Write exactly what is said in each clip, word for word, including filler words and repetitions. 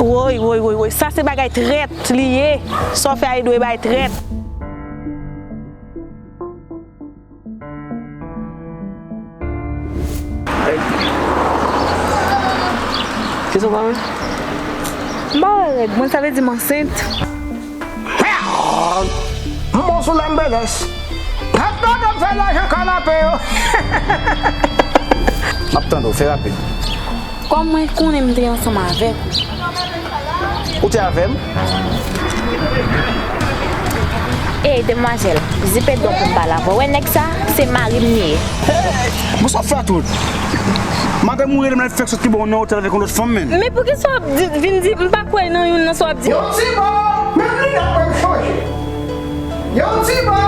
Woy, woy, woy, woy. Sa se bagay trèt li ye. Sa w fè a, li dwe bay trèt. Kisa w pa wè? M pa wè règ mwen, sa vle di m ansent. M bon sou lambelès. Gad gade m fè lajan kanape yo. M ap tande w, fè rapid. Kòm mwen konnen m te ansanm avèk ou. Ou te avè m? Ey, demwazèl, zipe do pou m pale avè w. Wè nèg sa, se mari m li ye. Hey! Bonswa Flatwood. Madanm ou rele m la, fèk sot li ba w nan otèl avèk yon lòt fanm, menn. Men poukisa w ap di, vin di, m pa kwè nan youn nan sa w ap di? Yon ti bò, menm linèt mwen m chanje. Yon ti bò.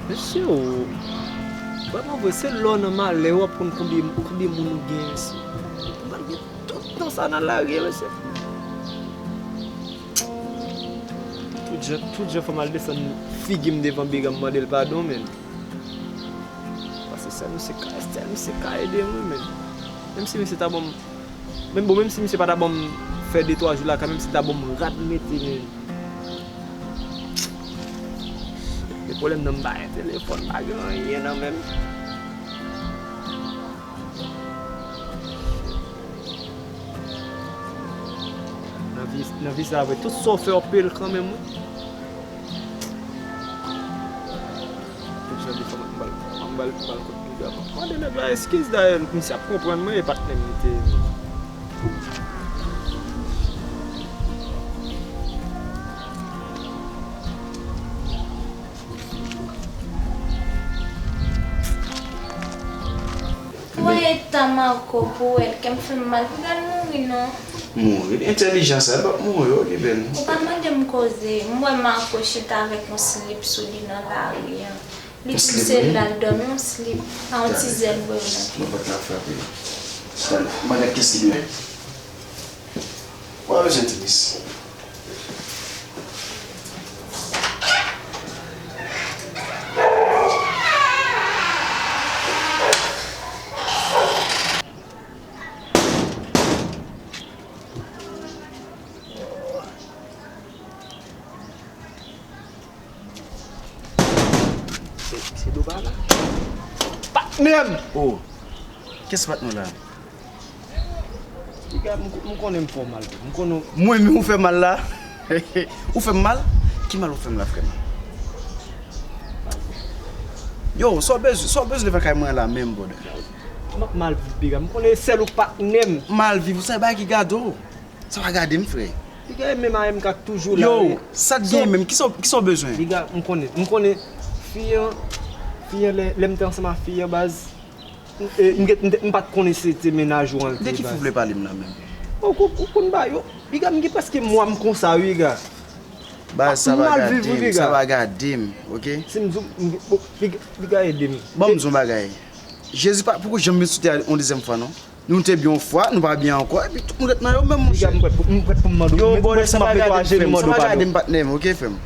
Mesye, o, vrèman vre, se lè w nan malè, w ap konn konbyen, konbyen moun ou gen, mesye. Ou pral gen tout tan sa nan lari, mesye. Tout jan, tout jan fò m al desann figi m devan Biga, m mande l padon, menn. Paske sèl misye ka, sèl misye ka ede m, wi, menn. Menm si misye ta ban m, menm bon, menm si misye pa ta ban m fè de twa jou lakay, menm si l ta ban m rad mete, menn. Men pwoblèm nan, m pa gen telefòn, m pa gen anyen nan men m. Nan vi, nan vi sa vre, tout sa w fè w peye l kanmenm, wi. Tout jan de fwa m bal, m bal, m bal kout piga. Mande nèg la eskiz dayè, misye ap konprann mwen, e patnè m li te ye. Pou etan Marco, pou wè l, kè m fè m mal, pou l mouri non. Mouri? Entèlijan sa, l p ap mouri, okipe l. Ou pa mande m koze, m wè Marco chita avèk yon slip sou li nan lari an. Li di se la l dòmi, yon slip, a yon ti zèl vre nan pye. Mwen pa t la frape. Mwen gad kès li ye. Ou pa bezwen tris. Se, se do pa la. Patnè m! Oh! Kès patnè w la? Piga, m, m konnen m fè w mal tou. M konnen. Mwen menm ou fè mal la? Ou fè m mal? Ki mal ou fè m la, frè m? Yo, sa w bezwen, sa w bezwen devan kay mwen la menm, brother? M ap mal viv, piga. M konnen e sèl ou k patnè m. Mal viv, ou se bagay ki gade w. Sa pa gade m, frè. Piga, e menm A M K k toujou la. Yo, sa t gen menm? Kisa, kisa w bezwen? Piga, m konnen, m konnen fi an, fi an lè, lè m te ansanm ak fi an, baz. E, m, m, m pa t konnen se te mennaj ou an l te ye, baz. De ki fi w vle pale m la menm? Ou, ou, ou konn ba yo. Piga, m gen prèske mwa m konsa, wi, piga. Baz, sa pa gade m, sa pa gade m, oke? Si m di w, m, bon, piga, piga ede m. Ban m di w yon bagay. Jezi pa poko janm vin sou tè a yon dezyèm fwa, non. Nou te byen yon fwa, nou pa byen ankò, epi tout moun ret nan yo menm, monchè. Piga, m prèt pou, m prèt pou m mande w. Yo, brother, sa pa gade m, frè m, sa pa gade m, patnè m, oke, frè m?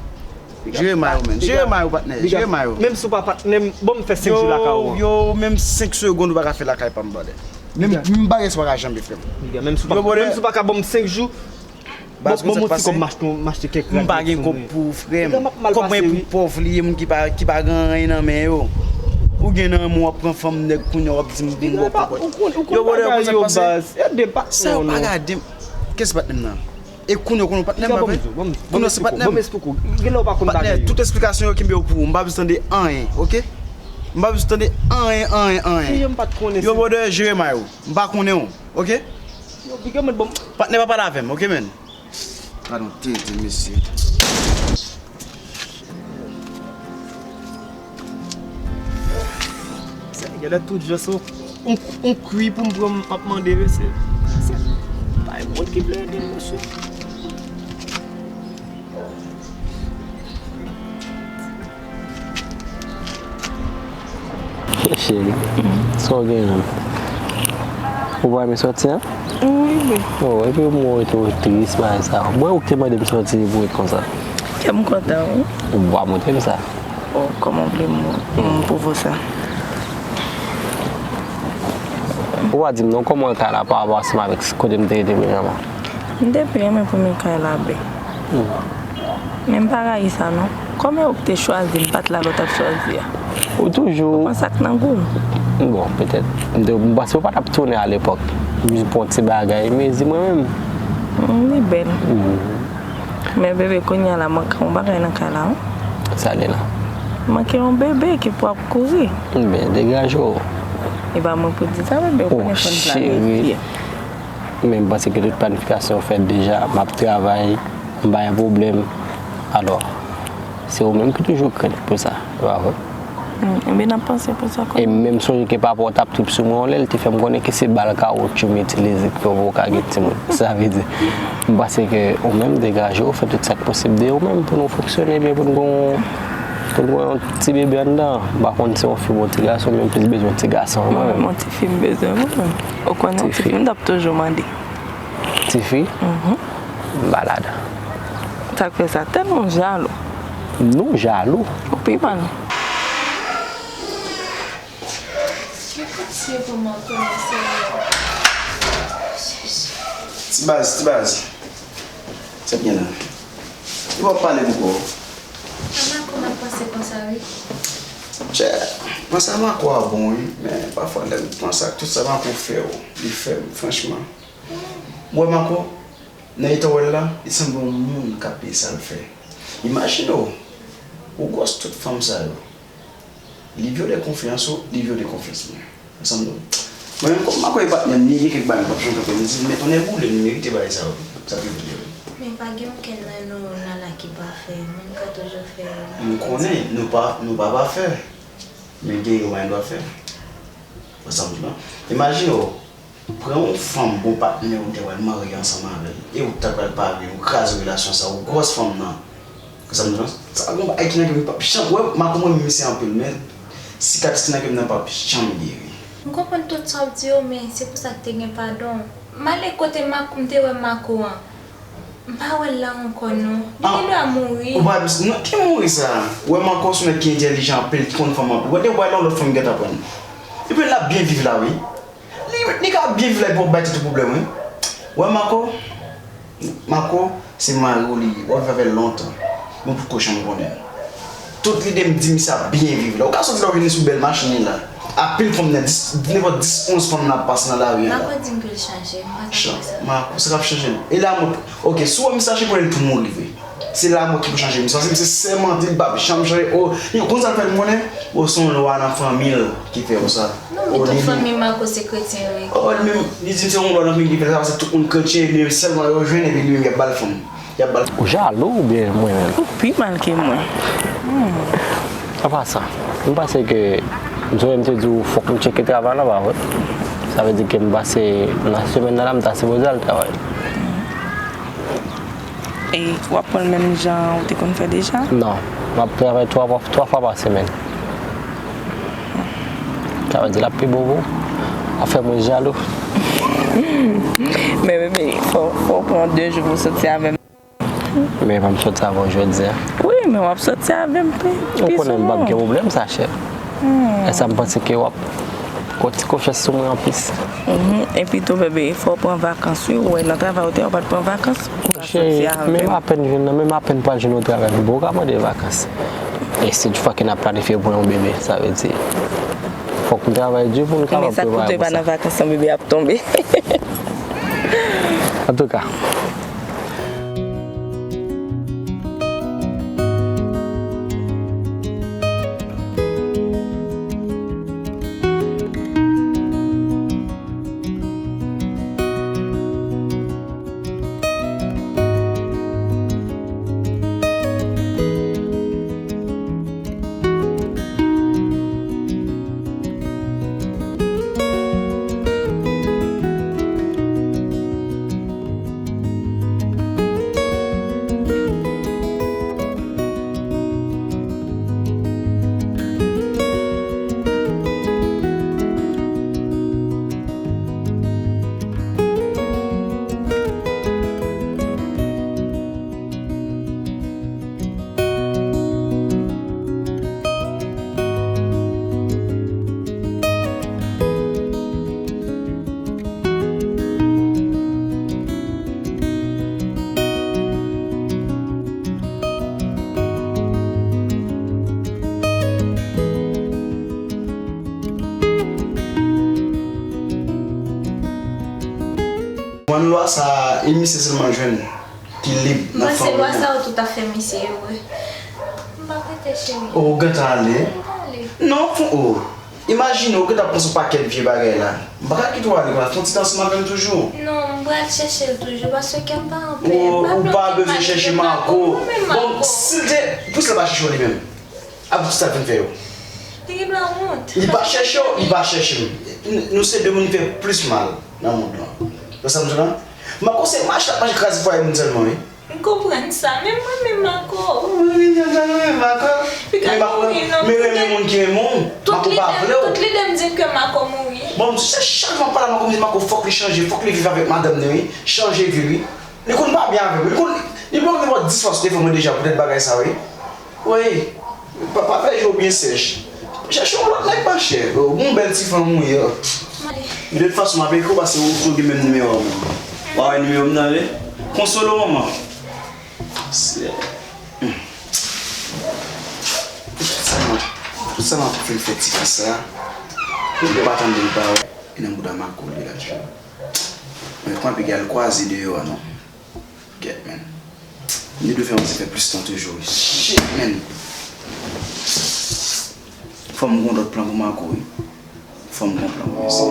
Jere may ou, menn. Jere may ou, patnè. Jere may ou. Menm si w pa patnè m, bon, m fè senk jou lakay ou an. Yo, yo, menm senk segonn ou pa ka fè lakay pa m, brother. Menm, menm bagay sa pa ka janbe, frè m. Piga, menm si w pa, menm si w pa ka ban m senk jou, baz, bon, bon, ti kòb m achte, m achte kèk rad. M pa gen kòb pou ou, frè m. Kòb mwen pou pòv li ye, moun ki pa, ki pa gen anyen nan men yo. Ou gen nan men w ap pran fanm nèg kounye a w ap di m pou m ba w kòb. Yo, brother, koze pase. Sa yo pa gade m. Kès patnè m nan? E kounye a w konnen w patnè m, pa vre? Kounye a se patnè m. Patnè, tout esplikasyon yo kenbe yo pou ou. M pa bezwen tande anyen, oke? M pa bezwen tande anyen, anyen, anyen. Yo, brother, jere may ou. M pa konnen w, oke? Yo, piga, mwen, bon. Patnè, pa pale avè m, oke, menn? Gad yon tenten, mesye. Sa genlè tout jan se yon, yon, yon kwi pou m pran m ap mande, mesye. Se pa yon moun ki vle ede m, mesye. Yo, Cheri, sa w gen menm? Ou pa renmen sòti a? Wi, wi. Oh, epi mwen tou tris bagay sa. Mwen ou ki te mande m sòti pou ret konsa. Kè m kontan, wi. Ou pa montre m sa. Oh, kòman w vle m, m pwouve w sa? Ou pa di m non, kòman w ka la pa rapò ansanm avèk kote m te rete premyèman? M te pi renmen premye kay la byen. Hmm. Men m pa rayi sa non. Kòm e ou ki te chwazi, m pa t la lè w t ap chwazi a. Ou toujou. Ou konn sa k nan gou m. Bon, petèt. M te, m panse ou pa t ap tounen alepòk. M jis pran ti bagay, mezi mwen menm. Mm, li bèl. Mm. Men bebe, kounye a la, manke yon bagay nan kay la, wi. Sa li la? Manke yon bebe ki pwal kouri. Men, degaje w. E pa mwen pou di sa, bebe, ou konnen fanm sa yo ye. Men m panse ke tout planifikasyon fèt deja, m ap travay, m pa gen pwoblèm. Alò, se ou menm ki toujou krent pou sa, e pa vre? Hmm, ebyen, n ap panse pou sa. E m menm sonje ke papa w t ap trip sou mwen yon lè, li te fè m konnen ke se bal kawotchou m itilize ki fè w poko ka gen timoun. Sa vle di, m panse ke ou menm degaje w, fè tout sa k posib de ou menm pou nou fonksyone byen, pou n gon, pou n gon yon ti bebe anndan. M pa konn si yon fi oubyen yon ti gason, men m plis bezwen ti gason mwen menm. Yon ti fi m bezwen mwen menm. Ou konnen yon ti fi m t ap toujou mande. Tifi? Mhm. M pa ladan. Sa k fè sa? Tèlman w jalou. Nou jalou? Ou pi mal. Ki kout pye pou m an konnen, Senyè? Ti baz, ti baz. Sa k gen la? Ou p ap pale pou kò w. A Mako m ap panse konsa, wi. Tchè, panse a Mako a bon, wi, men pafwa lè m panse ak tout sa Mako fè w, li fè m, franchman. Ou wè Mako, nan eta w wè l la, li sanble yon moun k ap peye sa l fè. Imajine w, ou gwòs tout fanm sa yo. Li vyole konfyans ou, li vyole konfyans mwen. Ansanm nou. Mwen menm kòm Mako e patnè m, li gen kèk bagay m p ap janm kanpe. M di, men tonnè boule, m merite bagay sa yo. Sa te vle yo. Men pa gen okenn nan nou la la ki pafè. Moun ka toujou fè. M konnen, nou pa, nou pa pafè. Men gen yo pa gen dwa fè. Ansanm nou. Imajine w, pran yon fanm, bon patnè w te pral marye ansanm avè l, e ou ta pral pare, ou kraze relasyon sa, ou gwòs fanm nan. Sa m di w, sa gon bagay ki nan kè m, li p ap janm, wè, m a konprann misye anpil, men sikatris ki nan kè m nan p ap janm geri. M konprann tout sa w ap di yo, men se pou sa k te gen padon. M ale kote Mako, m te wè Mako an. M pa wè l la ankò non. Li gen dwa mouri. Ou pa, non, ki mouri sa? Wè Mako se yon nèg ki entèlijan anpil, ki konn fanm anpil. Wè, depi w al nan lòt fanm, li gentan pran l. Epi l ap byen viv la, wi. Li, li ka byen viv la epi w ap bay tèt ou pwoblèm, wi. Wè Mako, Mako, se mari w li ye. W ap viv avè l lontan. Mwen potko janm konnen l. Tout lide m di misye ap byen viv la. Ou ka soti la w vini sou bèl machin li la. Anpil fanm nan, dis, nenpòt dis, onz fanm nan ap pase nan lari an la. Mako di m ke l chanje, m pa ta kwè sa. Mako, sa k ap chanje l? E la mwen, oke, si w wè misye a chanje, konnen l tou mouri vre. Se lanmò ki pou chanje misye. Paske misye sèmante li p ap janm chanje. O, li konn sa l fè l konnen. O, se yon lwa nan fanmi l ki fè w sa. Non, men tout fanmi Mako se kretyen yo ye. O, li menm, li di m se yon lwa nan fanmi l ki fè l sa, paske tout moun kretyen, li menm sèlman yo jwenn, epi li menm y ap ba l fanm. Y ap ba l. Ou jalou oubyen mwen menm? Ou pi mal ke mwen. Hmm. An pasan, m panse ke, m sonje m te di w fòk m tcheke travay la, pa vre? Sa vle di ke m panse nan semèn nan la, m ta sipoze al travay. E w ap pran l menm jan ou te konn fè deja? Non, m ap travay twa, twa fwa pa semèn. Sa vle di l ap pi bon pou ou. W ap fè mwen jalou. Men bebe, fò, fò w pran de jou pou w soti avè m. Men pa m soti avè w jodi a. Wi, men w ap soti avè m pi, pi souvan. Ou konnen m p ap gen pwoblèm sa, chè. Hmm. E sa m panse ke w ap Gon ti konfyans sou mwen anplis. Mhm. Epi tou, bebe, fò w pran vakans, wi. Ou wè, nan travay ou te, ou pa t pran vakans. Monchè, menm apèn jwenn nan, menm apèn pral jwenn yon travay, ou ka mande vakans. E si toutfwa ke n ap planifye pran yon bebe, sa vle di, fòk nou travay di pou nou kapab prepare pou sa. Men sa koute pa nan vakans, yon bebe ap tonbe. Antouka. Mwen lwa sa, e misye sèlman jwenn ki lib nan fanmi an. Mwen se lwa sa ou tout ap fè misye yo vre. M p ap rete, cheri. O, ou gentan ale? M ale. Non, fon, o. Imajine w gentan panse yon pakèt vye bagay la. M pa ka kite w ale konsa, fè yon ti tan ansanm avè m toujou. Non, m pral chèche l toujou, paske kè m pa anpè. Ou, ou pa bezwen chèche Marco. Bon, si l te, poukisa l pa chèche w li menm? Apre tout sa l fin fè yo. Li gen dwa wont. Li pa chèche w, li pa chèche m. N-, nou se de moun ki fè plis mal nan mond lan. Wè sa m di w la? Marco se mach l ap mache kraze fwaye moun sèlman, wi. M konprann sa, men mwen menm Marco. Mwen menm Marco. Men renmen moun ki renmen w. Marco pa vle w. Tout lide m di m ke Marco mouri. Bon, se chak mwen pale a Marco, m di Marco fòk li chanje, fòk li viv avèk madanm li, wi. Chanje vi l, wi. Li konn pa byen avè m. Li konn, li bloke nenpòt dis fwa sou telefòn mwen deja poutèt bagay sa, wi. Wi. Pa, pa fè je w byen sèch. Chèche yon lòt nèg, monchè. Ou gon bèl ti fanm ou ye. Men de tout fason, m ap ekri w paske ou tou gen menm nimewo a mwen. W a wè nimewo m nan, wi. Konsole w, manman. Se, hmm. Tout sa m ap, tout sa m ap fin fè tifi sa, pou l pa tande l pa wè. E nan bouda Marco li la, chè. Men konn ap egal kwaze deyò a non. Gèt, men. Ni dwe fè yon ti fè plis tan toujou, wi. Shit, men. Fò m gon lòt plan pou Marco, wi. Fò m gon plan pou misye.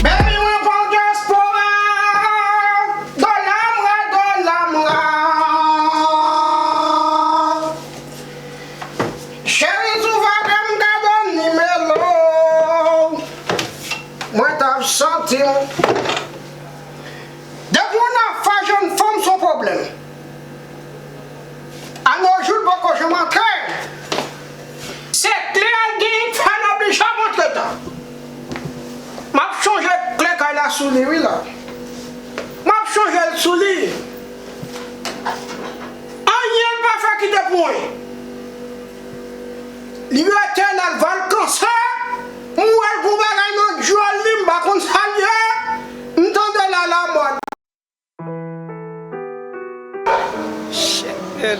Baby, mwen pa dyaspora. Dola mwa, dola mwa. Cheri, si w pa vle m gade w nimewo, mwen t ap santi m. Depi yon afè jèn fanm se yon pwoblèm. Anojou l poko janm antre. Se kle a l genyen k fè l oblije ap antre tan. M ap chonje kle kay la sou li, wi, la. M ap chonje l sou li. Anyen l pa fè kite pou mwen. Li rete la, l va l kanse. M wè l gon bagay nan dyòl li, m pa konn sa l ye. M tande l alamòd. Shit, man.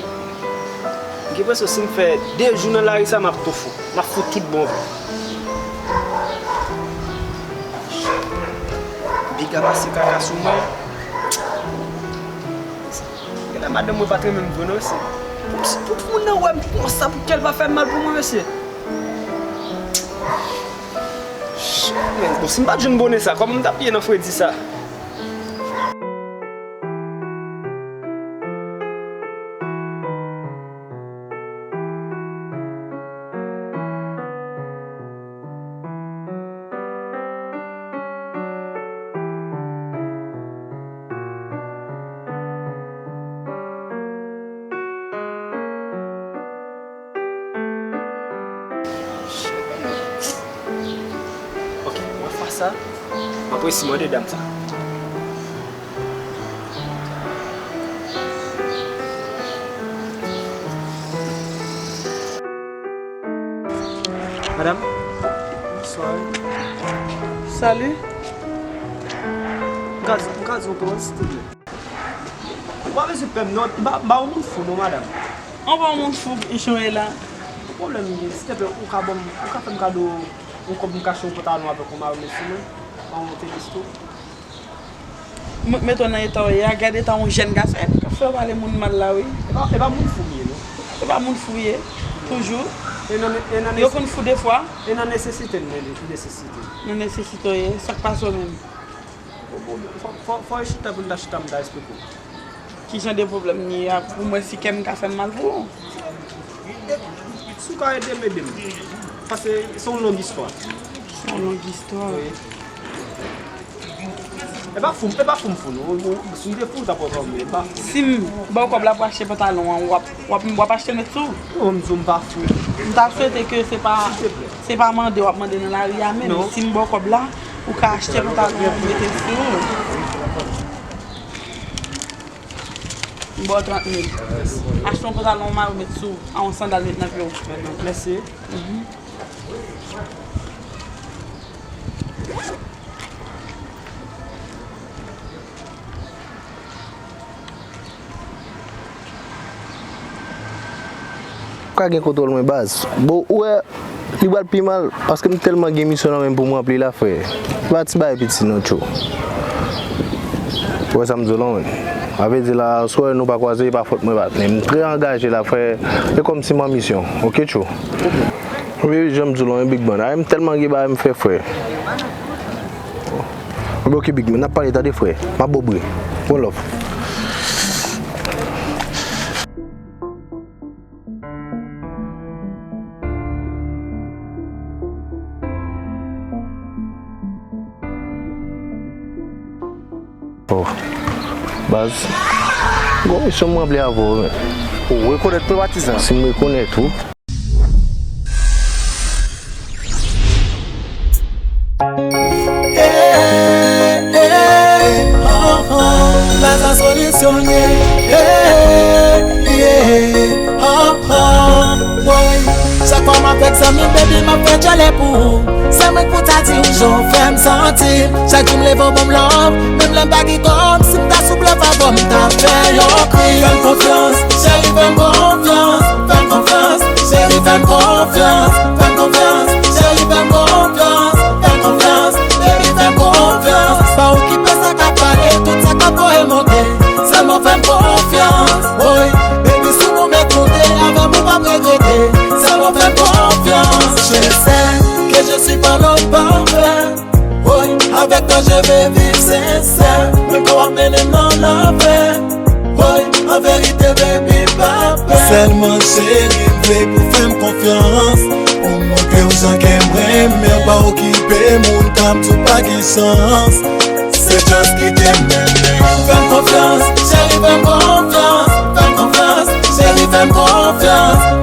M gen enpresyon si m fè de jou nan lari sa, m ap tou fou. M ap fou tout bon vre. Piga pase kaka sou mwen. Genlè madanm mwen pa t renmen m vre non, mesye. Pou, pou, pou moun nan wè m konsa, pou kè l pa fè m mal pou mwen, mesye. Shit, man. Bon, si m pa t jwenn bone sa, kòman m t ap ye nan fredi sa? Ok, mwen fè sa. M ap resi mande dam sa. Madanm? Bonswa. Salut. M ka, m ka di w kòman, silvouplè? Ou pa bezwen pè m non, m pa, m pa yon moun fou non, madanm. Ou pa yon moun fou, jan w ye la. Pwoblèm m gen, silvouplè, ou ka ban m, ou ka fè m kado yon kòb m ka achte yon pantalon avèk yon marmèt sou mwen, yon tenis tou. M-, mete w nan eta w ye a, gade eta yon jèn gason, epi k ap fè w pale moun mal la, wi. E pa, e pa moun fou m ye, non. E pa moun fou w ye, toujou. E nan, e nan, yo konn fou defwa. E nan nesesite m, nan nesesite. Nan nesesite w ye, sa k pase w menm? Fò, fò, fò, fò e chita pou n ta chita, m ta esplike w. Ki jan de pwoblèm li ye a pou mwen si kè m ka fè m mal pou ou? E, si w ka ede m, ede m. Paske se yon long istwa. Se yon long istwa. Wi. E pa fou, e pa fou m fou, non. Si m te fou, w t ap wè kòman m ye, e pa fou. Si m ba w kòb la pou achte pantalon an, w ap, w ap, w ap achte l met sou ou? Non, m di w m pa fou. M ta swete ke se pa, se pa mande w ap mande nan lari a menm. Non. Si m ba w kòb la, ou ka achte pantalon an, ou mete l sou ou. M ba w trant mil. Achte yon pantalon mari w met sou, a yon sandal met nan pye w. Mèsi. Mhm. ka gen kontwòl mwen, baz. Bon, ou wè, li pral pi mal, paske m tèlman gen misyon nan men m pou m ranpli la, frè. Se pa ti bagay piti non, tchou. Ou wè sa m di w la, menn? A vle di la, si w wè nou pa kwaze, e pa fòt mwen, patnè. M trè angaje la, frè. E kòmsi m an misyon. Oke, tchou? Wi, wi, jan m di w la, wi, Big Man. Ay, m tèlman gen bagay m fè, frè. Oke, oke, Big Man, n ap pale, tande, frè. M ap ba w bre. One love. Oh. Baz, gon misyon m ranpli avè w, men. Ou rekonèt mwen, patizan? Si m rekonèt ou. Hey, hey, oh, oh, Blaze Solisyon ye. Hey, yeah, oh, oh, woy. Chak fwa m avèk zanmi m, baby, m ap fè djòlè pou ou. Se mwen k pou ta di ou jan w fè m santi. Chak jou m leve w ban m love, menm lè m pa gen kòb, si m ta sou blòf avè w, m ta fè yon kri. Fè m konfyans, cheri, fè m konfyans. Fè m konfyans, cheri, fè m konfyans. Fè m konfyans, cheri, fè m konfyans. Fè m konfyans, baby, fè m konfyans. Pa okipe sa k ap pale, tout sa k ap voye monte. Sèlman fè m konfyans, woy. Baby, si w pwomèt monte, avè m ou p ap regrete. Sèlman fè m konfyans. Je sais que je suis pas l'homme parfait. Woy, avec toi je vais vivre sincère. Mwen kwè w ap mennen m nan lanfè. Woy, an verite, baby, pa pè. Sèlman cheri, m vle pou fè m konfyans. Pou montre w jan ke m renmen w, pa okipe moun k ap di w pa gen chans. Se just kite m mennen w. Fè m konfyans, cheri, fè m konfyans. Fè m konfyans, cheri, fè m konfyans.